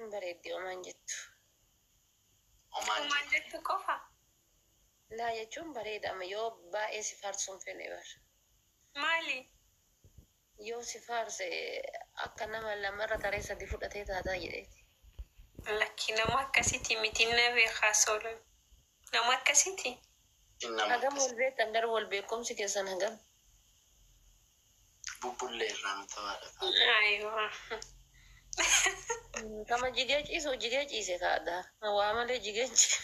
Hin bareeddi homaan jettu. Homaan Homaan jettu. jettu qofa. Laa jechuun bareeda amma yoo baay'ee si faarsuun fedhe bar. Maali? Yoo si faarse akka nama lamarra taree sadi fudhatee taataa jedheeti. Lakki, nama akkasiiti miti, na beekaa soolon. Nama akkasiiti. Nama Hagam akkas wal beektan garuu, wal beekumsi keessan hagam? Bubbullee irraa nu ta'aadha faate. Aywa. Kama jigee ciisu jigee ciise kaadha. Waa malee jigee ciise.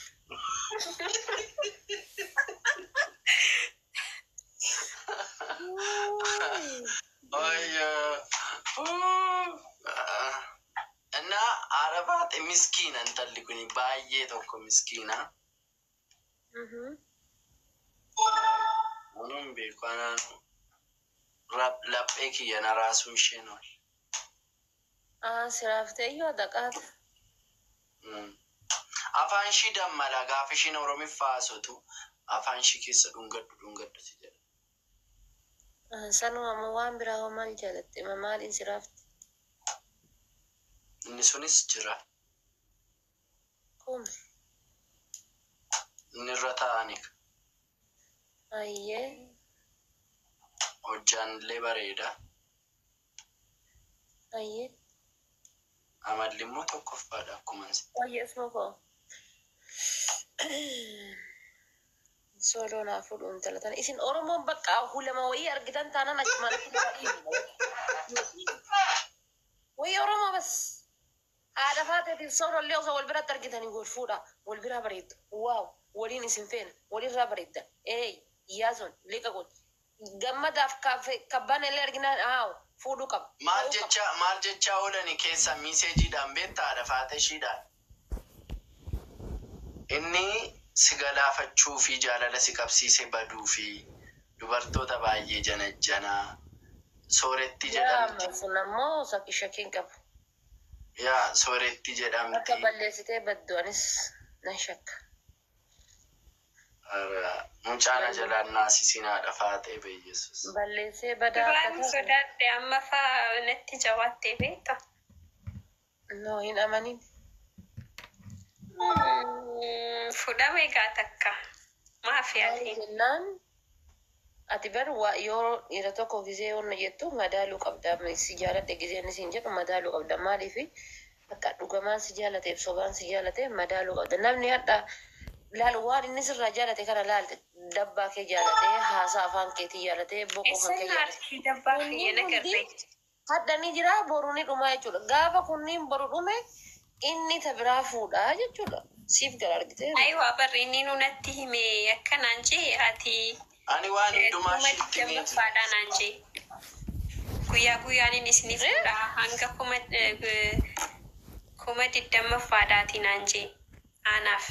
Ayyo. እና Arafaate miskiina, intalli kun baay'ee tokko miskiina. Anuun beeku, anaanu laphee kiyya na raasuun isheen oole. Ah, siraaftee iyyuu adaqaata. Afaan ishii dammala, gaafa ishiin Oromiffaa haasoftu afaan ishii keessa dhungadhu dhungadhu si jedha. Sanuma ammoo waan biraa hoo maal jaalatte? Maaliin siraafte? Inni sunis jira. Kumi. Inni irra taa'ani. Ayyee. Hojjaan illee bareeda. Ayyee. Amalli immoo tokkoffaadha akkuma si. Ayyee, isuma koo. Sooloo naa fuudhu intala tana. Isin Oromoon bakka hulama wayii argitan taanaan achumaan akka nama dhiibu. Wayii Oromoo bas. Haadha faateetiif soolollee osoo wal biratti argitanii wal fuudha. Wal biraa bareeddu. Waaw. Waliin isin feena. Walirraa bareedda. Eey. Yaason. Liqa kun. Gammadaaf kabbaan illee arginaan aaw fuudhuu qaba. Maal Ta'uu qaba. jecha, maal jechaa oolani keessa messageiidhaan beektaa, haadha faate ishiidhaan? Inni si galaafachuu fi jaalala si qabsiisee baduu fi dubartoota baay'ee janajjanaa sooretti jedhamti. Yaa, sun ammoo shakkiin qabu. Yaa, sooretti Akka jedhamti. balleessitee baddu anis nan shakka. Ara, mucaan jalaan naasisiin haadha faatee beeyyesus. Balleessee badaa akka Duraan taate. Sodaadhe, amma faa natti jabaattee beekta. No, hin amanin. Fudhame egaa takka. Maafi Maali ati? jennaan, ati bar waa yoo dhiira tokko gizee yoonna jettu madaaluu qabda. Si jaaladhe gizee inni siin jedhu madaaluu qabda. Maaliif akka dhugamaan si jaalateef sobaan si jaalateef madaaluu qabda. Namni hadha laal waan inni sirraa jaalate kana laalte, dabbaa kee jaalatee, haasaa afaan keetii jaalatee, boqoo kan kee Eessan jaalate. harki dabbaa kiyya Kunniin na hundi garree. hadha ni jira, boru ni dhumaa jechuudha. Gaafa kunniin boru dhume inni ta biraa fuudhaa jechuudha. Siif gara argitee. Ayiwaa, barri inni nu natti hime akkanaan jee ati Ani waan hundumaa kuma ishiitti himee jira. digdammaffaadha naan jee. Guyyaa guyyaan inni isinii fuudha hanga 20,000ffaadhaati naan jee aanaaf.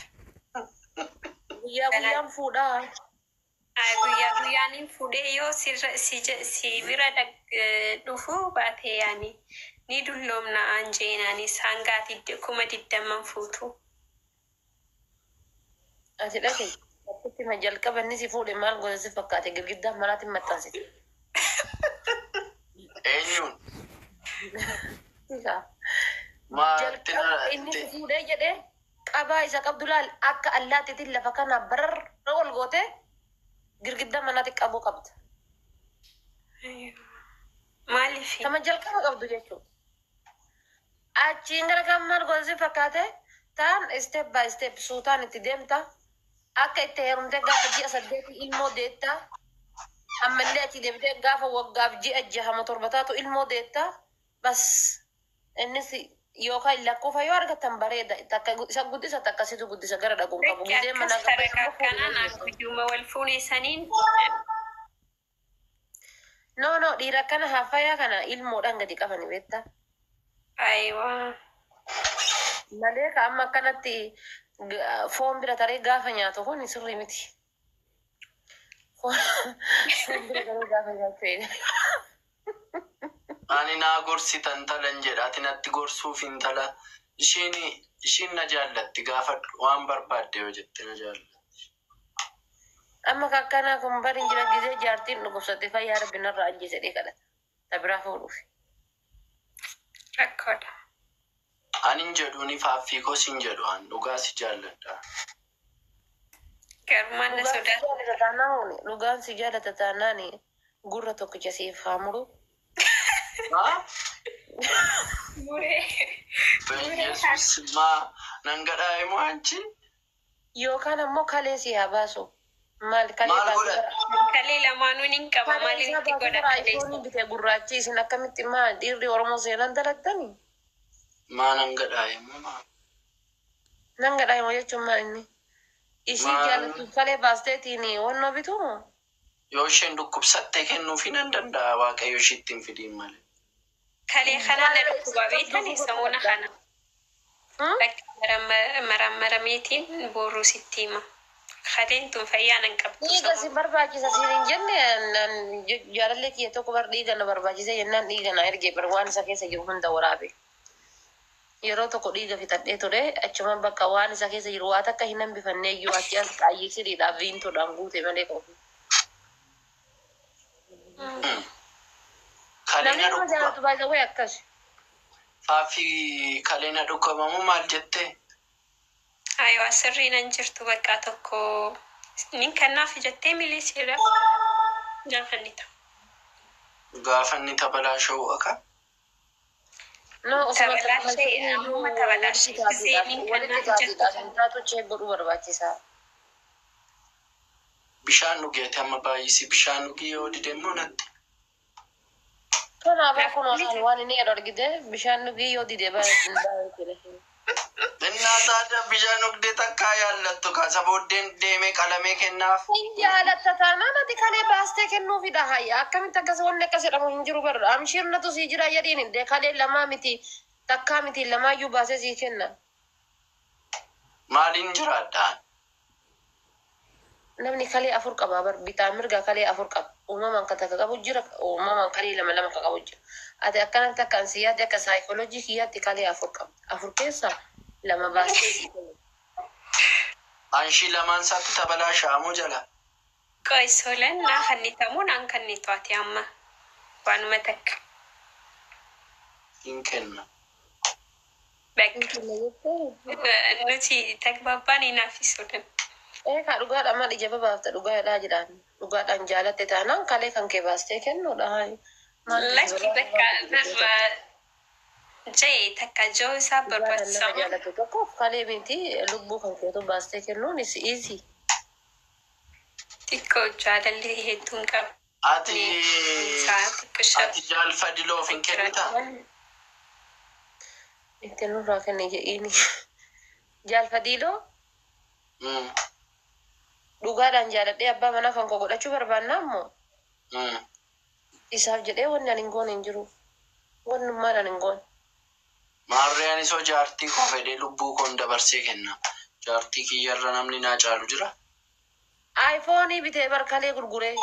Guyyaa guyyaan fuudhaa. Ay, guyyaa guyyaan hin fuudhee yoo sirra si si bira dhufuu baate yaani ni dulloomna aan jeenaanis hanga ati 20,000 fuutu. Ati dhaqe. Akkatti ma jalqaba inni si fuudhe maal gosa si fakkaate, girgiddaa manaatiin maxxansite. Eenyuun? Sigaa. Maatti Jalqaba inni si fuudhee jedhee qabaa isa qabdu laal, akka allaattiitiin lafa kana bararra ol goote girgiddaa manaatti qabuu qabda. Maaliif? Tama jalqaba qabdu jechuudha. Achiin gara kan maal gosa si fakkaate taan step by step suutaan itti deemta. Akka itti heerumtee gaafa ji'a 8 ilmoo deetta. Ammallee achi deebitee gaafa waggaaf ji'a 6 7 taatu ilmoo deetta. Bas, innis yookaan lakkoofsa yoo argatan bareeda. Takka isa guddisa, takka situ guddisa, gara dhaquun qabu. Lakki, Gizee akkas manaa qabee sadarkaa amma akkanaa fuudhee naaf guyyuma wal fuune saniin. No, no, dhiira akkana haffayaa kana ilmoodhaan gadi qabani, beektaa. Ayiwaa. Malee ka amma akkanatti foon bira taree gaafa nyaatu kun sirrii miti. Foon bira taree gaafa nyaatu. Ani naa gorsita intalan jedha. Ati natti gorsuuf intala. Ishiin na jaallatti, gaafadhu, waan barbaadde yoo jette na jaallatti. Amma ka akkanaa kun bari hin jira, gizee jaartiin dhukkubsatte fayyaa rabbi narraa ajjeese dhee kadhata. Ta biraa fuudhuuf. Rakkoodha. Ani hin jedhuuni faaffii koos hin jedhu an dhugaa si jaalladha. Garmaan na Dhugaan si sodaata. jaalata taanaan, dhugaan si jaalata taanaan gurra tokkicha siif haa muru. Haa? Muree. Yesuus maa nan gadhaa himu anchi? Yookaan ammoo kalee si haa baasu. Maal kalee Maal baasee godha? Kalee lamaanuun hin qaba. Kalee Maaliin isaa itti baasee godha bara kalee iPhone bitee gurraachi isin akkamitti maa dhiirri Oromoo seenan dalattani? Maa nan gadhaa himu maa? Nan gadhaa himu jechuun maal inni? Ishii Maal? jaallattu kalee baasteetiin wannoo bituu moo? Yoo isheen dhukkubsatte kennuufii nan danda'a Waaqayyo ishiitti hin fidiin malee. Kalee kana na dhukkuba beektani samuuna kana. Bakka marammarameetiin booruu sitti hima. Kaleen tun fayyaa nan qabdu Dhiiga si samuuna. barbaachisa siin hin jenne jaalallee kiyya tokko bar dhiiga na barbaachise jennaan dhiiga na ergee bar waan isa keessa jiru hunda waraabe. Yeroo tokko dhiiga fixadhee ture achuma bakka waan isa keessa jiru waa takka hin hambifannee iyyuu achi as qaayyee siriidhaaf viintoodhaan guute malee qofu. Kalee Namni na nama dhukkuba. jaalatu baay'ee wayi akkas. Faaffii kalee na dhukkubamu maal jettee? Aywa sirrii nan jirtu bakka tokko nin kennaaf jettee miliisiidha. Gaafannita. Gaafa inni tabalaa sha'u akka? No, osuma Tabalaashee ammuma tabalaashee gisee nin walitti kennaaf jettu. taatuudhaaf hin taatu chee godhuu barbaachisaa. Bishaan dhugeeti amma baay'isi bishaan dhugii yoo dide immoo natti. Kanaaf akkuma osoo waan inni jedhu argite bishaan dhugii yoo dide baay'ee. Innaa taata bishaan dhugdee takkaa yaallattu kaasa booddeen deemee qalamee kennaaf. Hin jaalatta taanaan ati kalee baastee kennuufidha hayya akkamitti akkas wanni akkas jedhamu hin jiru barra amshiirnatu sii jira jedhiin hinde kalee lamaa miti takkaa miti lamaayyuu baasee sii kenna. Maaliin jiraadhaan? Namni kalee afur qaba bar bitaa mirga kalee afur qaba uumamaan kan takka qabu jira uumamaan kalee lama lama kan qabu jira ati akkanatti akka ansi yaadde akka saayikooloojii kiyyaatti kalee afur qaba afur keessaa lama baastee sii kenna. Anshii lamaan isaatti tabalaa sha'amuu jala. Qoy solan naa kannitamuu naan kannitu ati amma waanuma takka. Hin kenna. Bakka nuti tagbabbaan hinaafi solan. Ee kaa dhugaadha maal ija babaafta dhugaadhaa jedhaan dhugaadhaan jaalatte taanaan kalee kan kee baastee kennuudha. Lakki bakka narra jee takka joo isaa Dhugaadhaan nama barbaachisamu. jaallattu tokkoof kalee miti lubbuu kan keetu baastee kennuun is easy. Xiqqoo jaalalli hedduun qaba. Ati Isaa xiqqoo ati jaalfadiloof hin kennitaa? Itti nurraa kenne jedhiini. Jaalfadiiloo dhugaadhaan jaaladhee abbaa manaa kan koo godhachuu barbaannaa immoo isaaf jedhee wanni ani hin goone hin jiru. Wannummaan ani hin goone. Maarree ani soo jaartii koo fedhee lubbuu koon dabarsee kenna. Jaartii kiyyarra namni naa caalu jira. iPhone bitee barkalee gurguree.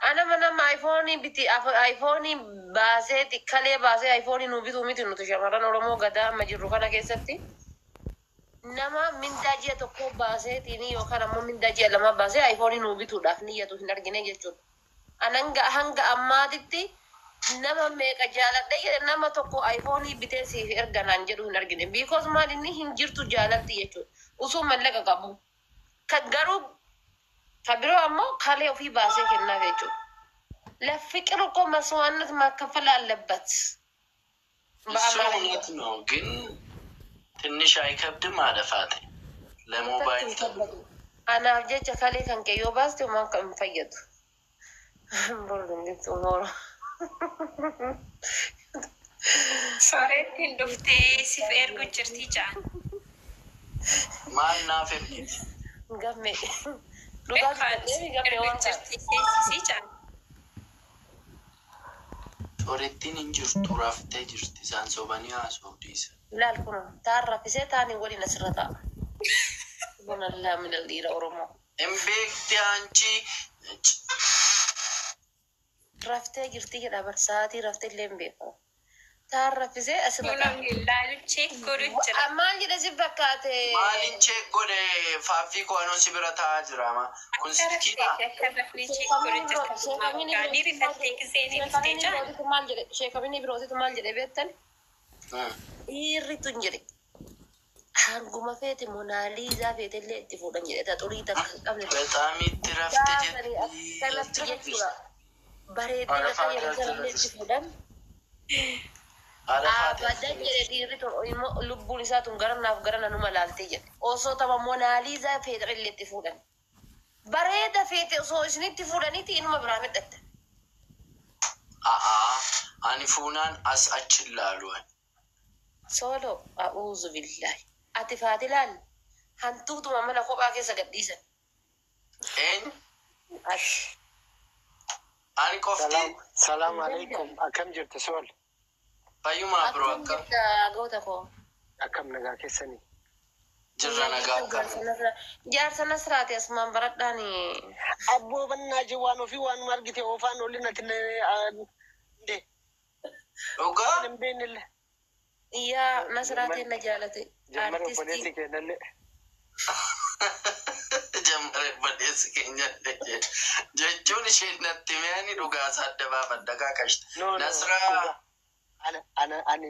Anama nama iPhone biti iPhone baasee kalee baasee iPhone nu bituu miti nuti shamarran Oromoo gadaa amma jirru kana keessatti. Nama mindaa ji'a tokko baaseetiin yookaan ammoo mindaa ji'a lama baasee iPhone nu bituudhaaf niyyatu hin argine jechuudha. Anan hanga ammaatitti nama meeqa jaaladhe jedhe nama tokko iPhone bitee siif erga naan jedhu hin argine. Because maal inni hin jirtu jaalatti jechuudha. Osoo mallaqa qabu. Kan garuu kan biroo ammoo kalee ofii baasee kennaaf jechuudha. ለፍቅር እኮ መስዋዕትነት መከፈል አለበት። እሱ እውነት ነው፣ ግን ትንሽ አይከብድም? አለፋት ለሞባይል ተብሎ Anaaf jecha kalee kan kee yoo baaste homaa kan hin fayyadu. Tomorrow. Soorettiin dhuftee siif ergu jirti ja'an. Maal naaf ergiti? Gamme. Dhugaa Siif gamme ergu waan kana. jirti seensisii ja'an. Soorettiin hin jirtu, raftee jirti. Isaan sobanii haasa'u dhiisa. Ilaal kun taan raffisee taaniin waliin asirra taa'a. Subhanallah min dhiira Oromoo. Hin beekti anchi. Raftee jirti jedha bar sa'aatii raftee illee hin beeku. Taan raffisee asirra taa'a. Namni ilaalu check godhu jira. Maal jedhe si fakkaate? Maalin check godhe faaffii ko'anoo si bira taa'aa jira ama. Kun Akka silkiidha. rafteeti akka rafnee check godhu jirta. Ni rifattee gisee ni dhuftee ja'an. Maal jedhe sheekamini birootitu maal jedhe beektan? Dhiirri tun jedhe hanguma feete Monaaliizaa feetellee itti fuudhan jedhe ta xurii takka hin qabne. Bexaam itti rafte Gaafanii akkanatti jechuudha. Bareedina fayyadu sanallee itti fuudhan. Abadan jedhe dhiirri tun immoo lubbuun isaa tun gara naaf gara nanuma laaltee jedhe. Osoo tapha Monaaliizaa feetellee itti fuudhan. Bareeda feete osoo isinitti fuudhaniiti inuma biraa midhatte. A'aa, ani fuunaan as achi ilaalu. Solo, a'uuzu billahi. Ati faati laal hantuutuma mana kophaa keessa gadhiisan. Eenyu? Ati. Ani qofti Salaam, salaam alaikum. Akkam jirtu Sool? Fayyumaa biroo, Akkam akkam jirta goota koo? Akkam nagaa keessanii? Jirra, nagaa, akkam. Jaarsa Nasraati asumaan baradhaani. Abboo bannaa waan ofii waanuma argite oofaan olin ati nde Dhugaa? hin beeknillee. Iyyaa, Nasraatiin na jaalate. Jammara Artistii. obboleessi keenyallee. Jammare obboleessi keenya jechuun isheen natti mi'aani dhugaa isaa adda baafadha kaakashte. No, no. Nasraa. Ana ani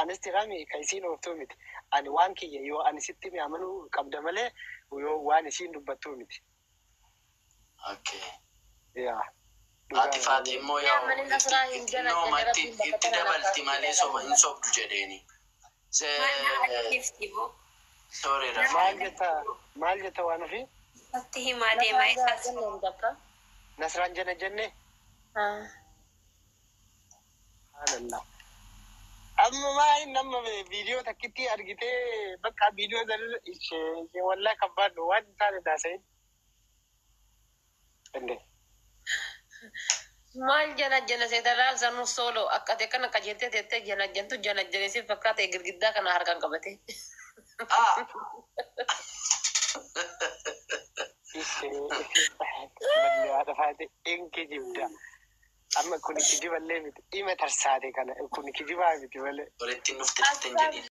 anis tirami kan isiin ooftuu miti. Ani waan kiyya yoo ani sitti mi amanuu qabda malee yoo waan isiin dubbattuu miti. Okay. Yaa. Ati faati immoo Yaa yaa'u malee Nasraa hin itti jala nooma jala itti Rabbiin bakka itti tana dabalti naaf malee soba hin sobdu jedheeni. Maal na ajjeefti boo? Sorry. Maal Rafee. jetta, maal jetta waan ofii? Natti himaa deemaa isaas. Bakka. Nasraan jana jenne? Subhanallah. Amma maal nama viidiyoo takkitti argitee bakka viidiyoo sana ishee wallaa kan baadhu waan hin taane naasayin. Inde. Maal jana jana seeta laal sanuu solo akka ati akkana qajeeltee teettee jana jantu jana jana si fakkaate girgiddaa kana harkaan qabate. Ah, Ishee mallee haadha faate in kijibda. Amma kun kijiballee miti. Dhima tarsaate kana kun kijibaa miti malee. Walitti dhufte dhufte hin jedhin.